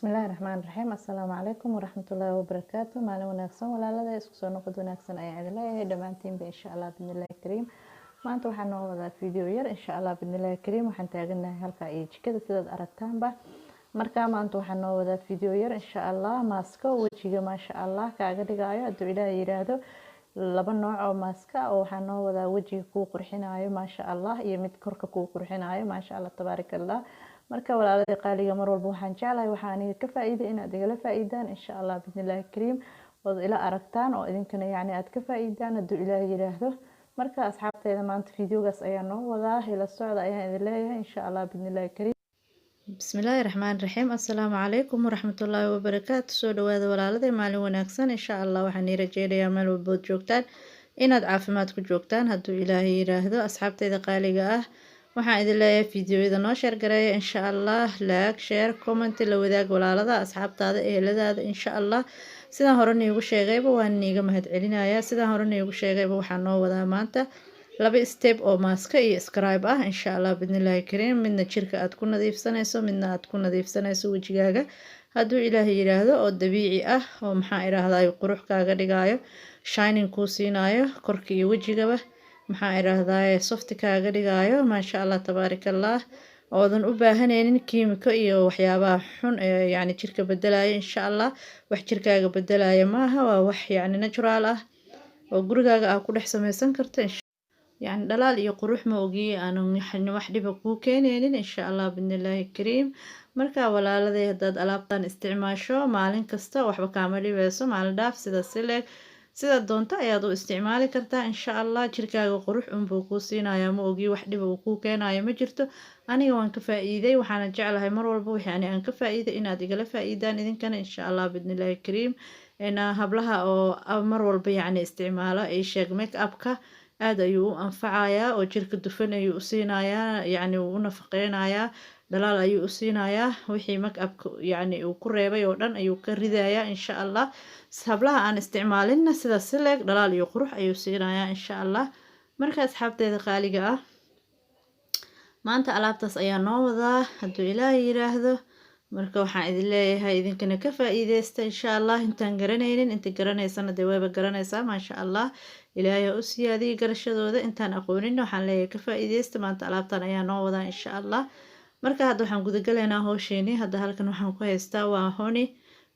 Bismillahi raxmaani raxiim. Assalaamu calaykum waraxmatullaahi wabarakaatu. Maalin wanaagsan, walaalada. Isku soo noqod wanaagsan ayaan idin leeyahay dhammaantiinba, insha Allah bidnillahi kariim. Maanta waxaa noo wadaa video yar, insha Allah bidnillahi kariim. Waxaan taaganahay halkaa iyo jikada, sidaad aragtaanba. Marka maanta waxaa noo wadaa video yar, insha Allah, maasko wejiga maasha Allah kaaga dhigaayo, hadduu Ilaahay yiraahdo. Laba nooc oo maaska oo waxaa noo wadaa wejiga kuu qurxinaayo, maasha Allah, iyo mid korka kuu qurxinaayo, maasha Allah, tabaaraka Allah. Marka walaalada qaaliga, mar walba waxaan jeclahay waxaa aniga ka faa'iiday inaad igala faa'iidaan, insha Allah bidnillahi kariim, ood ila aragtaan oo idinkana yacni aad ka faa'iidaan, hadduu Ilaahay yiraahdo. Marka asxaabteeda, maanta videogaas ayaa noo wadaa, ila socda ayaan idin leeyahay, insha Allah bidnillahi kariim. Bismillaahi raxmaani raxiim. Assalaamu calaykum waraxmatullaahi wabarakaatu. Soo dhawaada, walaalada. Maalin wanaagsan, insha Allah. Waxaan ii rajeynayaa meel walbood joogtaan inaad caafimaad ku joogtaan, hadduu Ilaahay yiraahdo. Asxaabteyda qaaliga ah, waxaan idin leeyahay fiidiyoyada noo share gareeya, insha Allah. Like, share, comment, la wadaag walaalada, asxaabtaada, eheladaada, insha Allah. Sidaan hore niigu sheegayba, waan niiga mahadcelinayaa. Sidaan hore niigu sheegayba, waxaa noo wadaa maanta laba step oo maaska iyo scrub ah, insha Allah bidnillahi kariim. Midna jirka aad ku nadiifsanayso, midna aad ku nadiifsanayso wejigaaga, hadduu Ilaahay yiraahdo, oo dabiici ah, oo maxaa idhaahdaay, qurux kaaga dhigaayo, shining kuu siinaayo korka iyo wejigaba, maxaa idhaahdaay, soft kaaga dhigaayo, maasha Allah, tabaaraka Allah, oodan u baahanaynin kiimiko iyo waxyaabaha xun ee yacni jirka bedelaya. Insha Allah, wax jirkaaga bedelaya maaha, waa wax yacni natural ah oo gurigaaga aa ku dhex sameysan karto. Yacni dhalaal iyo qurux ma ogiye, aanan wax dhiba kuu keeneynin, insha Allah bidnillaahi kariim. Marka walaaladay, haddaad alaabtan isticmaasho maalin kasta, waxba kaama dhibeyso. Maalin dhaaf sida sileeg sidaad doonto ayaad u isticmaali kartaa, insha Allah. Jirkaaga qurux unbuu kuu siinayaa ma ogi, wax dhiba uu kuu keenayo ma jirto. Aniga waan ka faa-iiday, waxaana jeclahay mar walba wixii ani aan ka faa-iiday inaad igala faa-iidaan idinkana, insha Allah bidnillaahi kariim. Hablaha oo mar walba yacni isticmaalo ay sheeg make upka, aada ayuu u anfacayaa oo jirka dufan ayuu u siinayaa, yacni wuu u nafaqeynayaa, dhalaal ayuu u siinayaa. Wixii make upka yacni uu ku reebay oo dhan ayuu ka ridayaa, insha Allah. Hablaha aan isticmaalinna sidaas si leeg dhalaal iyo qurux ayuu siinayaa, insha Allah. Marka asxaabteeda qaaliga ah, maanta alaabtaas ayaa noo wadaa, hadduu Ilaahay yiraahdo. Marka waxaan idin leeyahay idinkana ka faa-iideysta, insha Allah. Intaan garanaynin, inta garanaysana dee wayba garanaysaa, maasha Allah, Ilaahay ha u siyaadiyay garashadooda. Intaan aqoonin waxaan leeyahay ka faa-iideysta. Maanta alaabtan ayaa noo wadaa, insha Allah. Marka hadda waxaan gudagalaynaa howsheeni. Hadda halkan waxaan ku haystaa waa honey,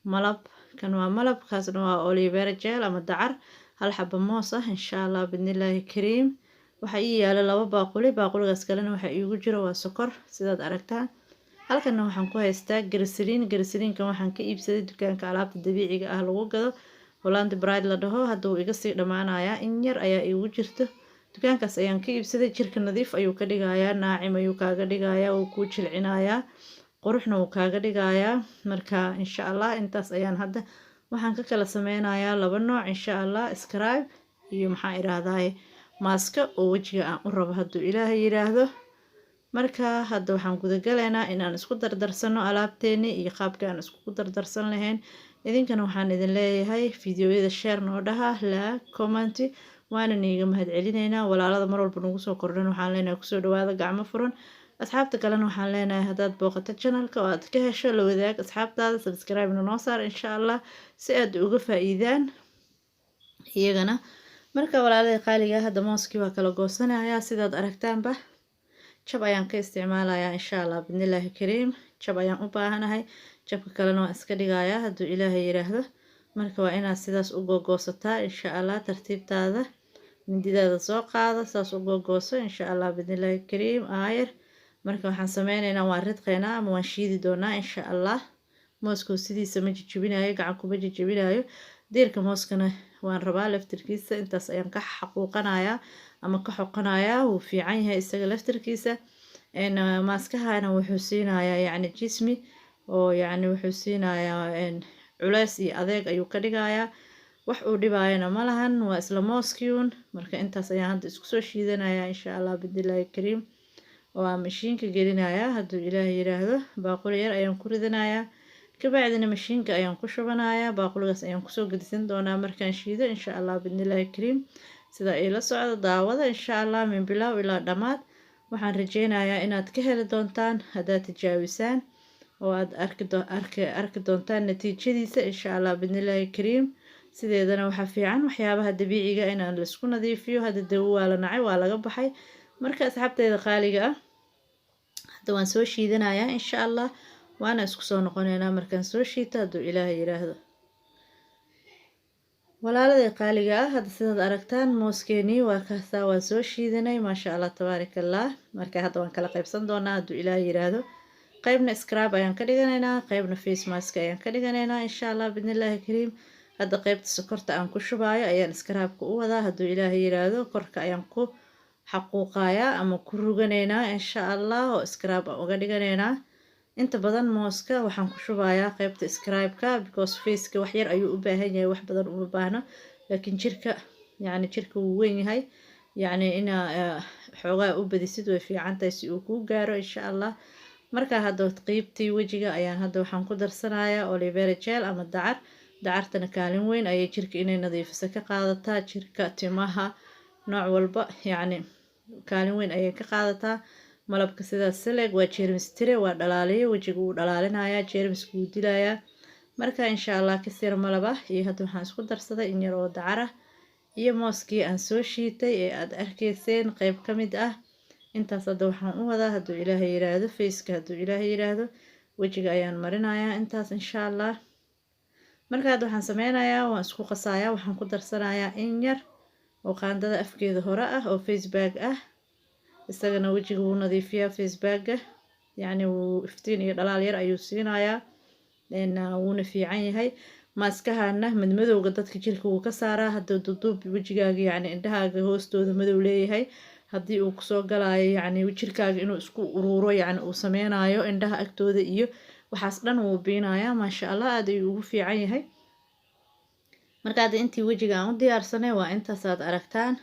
malab. Kan waa malab, kaasna waa aloe vera gel ama dacar, hal xaba moos ah, insha Allah bidnillaahi kariim. Waxaa ii yaala laba baaquli. Baaquligaas kalena waxaa iigu jiro waa sokor, sidaad aragtaan. Halkanna waxaan ku haystaa glycerin. Glycerinkan waxaan ka iibsaday dukaanka alaabta dabiiciga ah lagu gado, Holland Bride la dhaho. Hadda wuu iga sii dhammaanayaa, in yar ayaa iigu jirto. Dukaankaas ayaan ka iibsaday. Jirka nadiif ayuu ka dhigayaa, naacim ayuu kaaga dhigayaa, wuu kuu jilcinayaa, quruxna wuu kaaga dhigayaa. Marka insha Allah intaas ayaan hadda waxaan ka kala sameynayaa laba nooc, insha Allah, scrub iyo maxaa idhaahdaye, maaska oo wejiga aan u rabo, hadduu Ilaahay yiraahdo. Marka hadda waxaan gudagalaynaa inaan isku dardarsano alaabteeni iyo qaabka aan iskugu dardarsan lahayn. Idinkana waxaan idin leeyahay fiidiyoyada share noo dhaha, like, comment, waana niiga mahadcelinaynaa. Walaalada mar walba nagu soo kordhan waxaan leenahay kusoo dhawaada gacmo furan. Asxaabta kalena waxaan leenahay haddaad booqato channelka oo aad ka hesho, la wadaag asxaabtaada, subscribe-na noo saar, insha Allah, si aad uga faa-iidaan iyagana. Marka walaalada qaaliga, hadda mooskii waa kala goosanayaa, sidaad aragtaanba. Jab ayaan ka isticmaalayaa, insha Allah bidnillaahi kariim. Jab ayaan u baahanahay, jabka kalena waan iska dhigayaa, hadduu Ilaahay yiraahdo. Marka waa inaad sidaas u googoosataa, insha Allah. Tartiibtaada mindidaada soo qaada, saas u googooso, insha Allah bidnillaahi kariim, aayar. Marka waxaan sameyneynaa waan ridqeynaa ama waan shiidi doonaa, insha Allah. Moosku sidiisa ma jijibinayo, gacan kuma jijibinayo. Diirka mooskana waan rabaa laftirkiisa, intaas ayaan ka xaquuqanayaa ama ka xoqanayaa. Wuu fiican yahay isaga laftirkiisa. Maaskahana wuxuu siinayaa yacni jismi oo yacni wuxuu siinayaa culeys iyo adeeg ayuu ka dhigayaa. Wax uu dhibaayana ma lahan, waa isla mooskiun. Marka intaas ayaan hadda isku soo shiidanayaa, insha Allah bidnillaahi kariim, oo aan mashiinka gelinayaa, hadduu Ilaahay yiraahdo. Baaquli yar ayaan ku ridanayaa, kabacdina mashiinka ayaan ku shubanayaa. Baaquligaas ayaan kusoo gedisan doonaa markaan shiido, insha Allah bidnillaahi kariim. Sida ila socda, daawada, insha Allah, min bilow ilaa dhammaad. Waxaan rajeynayaa inaad ka heli doontaan haddaad tijaabisaan. Oo Oo aad arki doontaan natiijadiisa, insha Allah bidnillaahi kariim. Sideedana waxaa fiican waxyaabaha dabiiciga inaan laisku nadiifiyo. Hadda dawo waa la nacay, waa laga baxay. Marka asxaabteyda qaaliga ah, hadda waan soo shiidanayaa, insha Allah, waana isku soo noqoneynaa markaan soo shiito, hadduu Ilaahay yiraahdo. Walaalada qaaliga ah, hadda sidaad aragtaan mooskeenii waa kaasaa, waa soo shiidanay, maasha Allah, tabaaraka Allah. Marka hadda waan kala qaybsan doonaa, hadduu Ilaahay yiraahdo. Qaybna scrub ayaan ka dhiganaynaa, qaybna face mask ayaan ka dhiganaynaa, insha Allah bidnillaahi kariim. Hadda qaybta sokorta aan ku shubaayo ayaan scrubka u wadaa, hadduu Ilaahay yiraahdo. Korka ayaan ku xaquuqayaa ama ku ruganaynaa, insha Allah, oo scrub aan uga dhiganaynaa. Inta badan mooska waxaan ku shubayaa qaybta scrubka, because faceka wax yar ayuu u baahan yahay, wax badan uma baahno, laakiin jirka, yacni jirka wuu weyn yahay, yacni inaa xoogaa u badisid way fiican tahay si uu kuu gaaro, insha Allah. Marka hadda qeybtii wejiga ayaan hadda waxaan ku darsanayaa aloe vera gel ama dacar. Dacartana kaalin weyn ayay jirka inay nadiifiso ka qaadataa, jirka, timaha, nooc walba, yacni kaalin weyn ayay ka qaadataa. Malabka sidaas sileeg waa jeermis tire, waa dhalaaliyo, wejiga wuu dhalaalinayaa, jeermiska wuu dilayaa. Marka insha Allah kasir malab ah iyo hadda waxaan isku darsaday in yar oo dacar ah iyo mooskii aan soo shiitay ee aad arkayseen qeyb ka mid ah. Intaas hadda waxaan u wadaa, hadduu Ilaahay yiraahdo, faceka. Hadduu Ilaahay yiraahdo, wejiga ayaan marinayaa intaas, insha Allah. Marka hadda waxaan sameynayaa, waan isku qasayaa. Waxaan ku darsanayaa in yar oo qaandada afkeeda hore ah oo face pack ah. Isagana wejiga wuu nadiifiyaa face packa, yacni wuu iftiin iyo dhalaal yar ayuu siinayaa, wuuna fiican yahay. Maaskahana madmadowga dadka jirka wuu ka saaraa. Hadduu duduub wejigaaga, yacni indhahaaga hoostooda madow leeyahay, haddii uu kusoo galaayo, yacni jirkaaga inuu isku uruuro, yacni uu sameynayo indhaha agtooda iyo waxaas dhan, wuu biinayaa, maasha Allah, aad ayuu ugu fiican yahay. Marka hadda intii wejiga aan u diyaarsanay waa intaas aad aragtaan,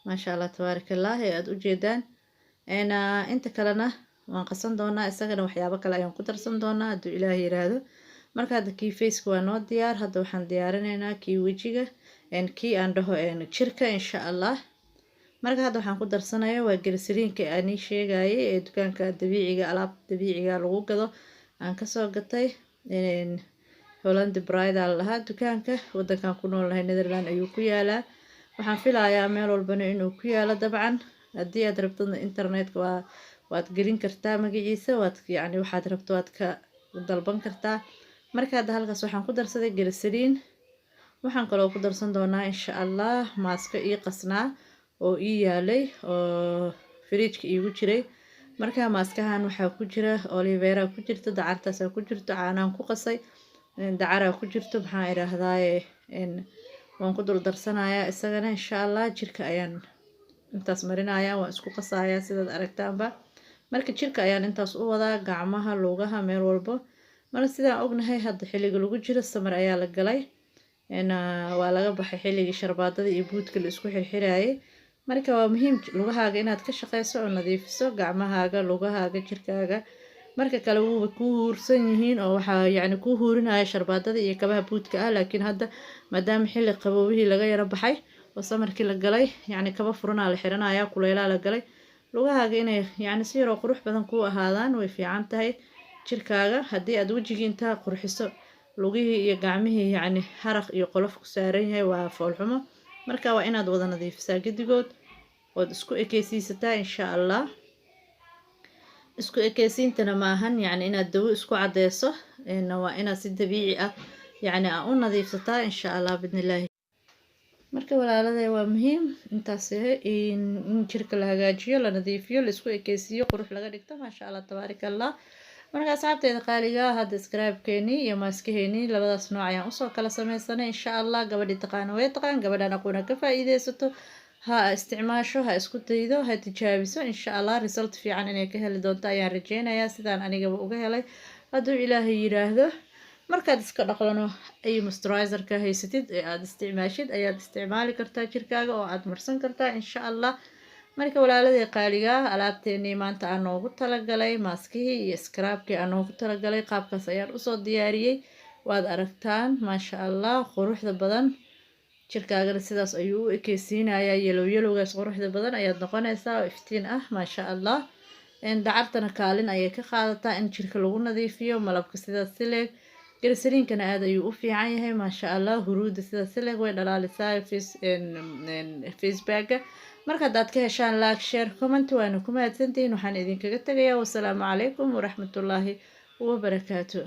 maasha Allah, tabaaraka Allah, ee aada ujeedaan. Inta kalena waan qasan doonaa, isagana waxyaabo kale ayaan ku darsan doonaa, hadduu Ilaah yiraahdo. Marka hadda kii faceka waa noo diyaar. Hadda waxaan diyaarinaynaa kii wejiga, kii aan dhaho jirka, insha Allah. Marka hadda waxaan ku darsanaya waa glycerinka aan ii sheegayay ee dukaanka dabiiciga, alaabta dabiiciga lagu gado aan kasoo gatay. Holland Bride la lahaa dukaanka. Wadankan ku noolnahay, Netherland, ayuu ku yaalaa. Waxaan filayaa meel walbana inuu ku yaalo. Dabcan haddii aad rabto internetka waad gelin kartaa magaciisa, waad yacni waxaad rabto waad ka dalban kartaa. Marka hadda halkaas waxaan ku darsaday glycerin. Waxaan kaloo ku darsan doonaa, insha Allah, maaska ii qasnaa oo ii yaalay oo fridgeka iigu jiray. Marka maaskahan waxaa ku jira aloe vera ku jirta, dacartaasaa ku jirto, caanaan ku qasay, dacaraa ku jirto, maxaa idhaahdaaye, waan ku dul darsanayaa isagana, insha Allah. Jirka ayaan intaas marinayaa, waan isku qasayaa sidaad aragtaanba. Marka jirka ayaan intaas u wadaa, gacmaha, lugaha, meel walbo. Marka sidaan ognahay, hadda xilliga lagu jiro summer ayaa la galay, waa laga baxay xilligii sharbaadada iyo buudka la isku xirxirayay. Marka waa muhiim lugahaaga inaad ka shaqeyso oo nadiifiso, gacmahaaga, lugahaaga, jirkaaga. Marka kale wuuba kuu huursan yihiin oo waxaa yacni kuu huurinaya sharbaadada iyo kabaha buudka ah, laakiin hadda maadaama xilli qaboobihii laga yaro baxay oo summerkii la galay, yacni kaba furanaa la xiranaya, kuleylaa la galay, lugahaaga inay yacni si yaroo qurux badan kuu ahaadaan way fiican tahay. Jirkaaga haddii aad wejigii intaa qurxiso, lugihii iyo gacmihii yacni haraq iyo qolof ku saaran yahay, waa foolxumo. Marka waa inaad wada nadiifisaa gedigood ood isku ekeysiisataa, insha Allah. Isku ekeysiintana maahan yacni inaad dawo isku cadeyso, waa inaad si dabiici ah yacni aa u nadiifsataa, insha Allah bidnillaahi. Marka walaaladay, waa muhiim intaas in jirka la hagaajiyo, la nadiifiyo, la isku ekeysiiyo, qurux laga dhigto, maasha Allah, tabaaraka Allah. Marka asxaabteeda qaaliga, hadda scrubkeenii iyo maaskaheenii labadaas nooc ayaan usoo kala sameysanay, insha Allah. Gabadhii taqaana way taqaan, gabadhaan aqoona ka faa-iideysato, ha isticmaasho, ha isku daydo, ha tijaabiso, insha Allah. Result fiican inay ka heli doonto ayaan rajeynayaa, sidaan anigaba uga helay, hadduu Ilaahay yiraahdo. Markaad iska dhaqdano ay moisturizerka haysatid ee aada isticmaashid ayaad isticmaali kartaa jirkaaga oo aada marsan kartaa, insha Allah. Marka walaaladii qaaliga, alaabteenii maanta aan noogu talagalay, maaskihii iyo scrubkii aan noogu talagalay, qaabkaas ayaan usoo diyaariyey. Waad aragtaan, maasha Allah, quruxda badan. Jirkaagana sidaas ayuu u ekeysiinayaa, yellow yellowgaas quruxda badan ayaad noqonaysaa oo iftiin ah, maasha Allah. Dacartana kaalin ayay ka qaadataa in jirka lagu nadiifiyo. Malabka sidaas sileeg, glycerinekana aada ayuu u fiican yahay, maasha Allah. Huruudda sidaas sileeg way dhalaalisaa facepackga. Marka haddaad ka heshaan, like, share, comment, waana ku mahadsantihiin. Waxaan idinkaga tegayaa wasalaamu calaykum waraxmatullaahi wabarakaatu.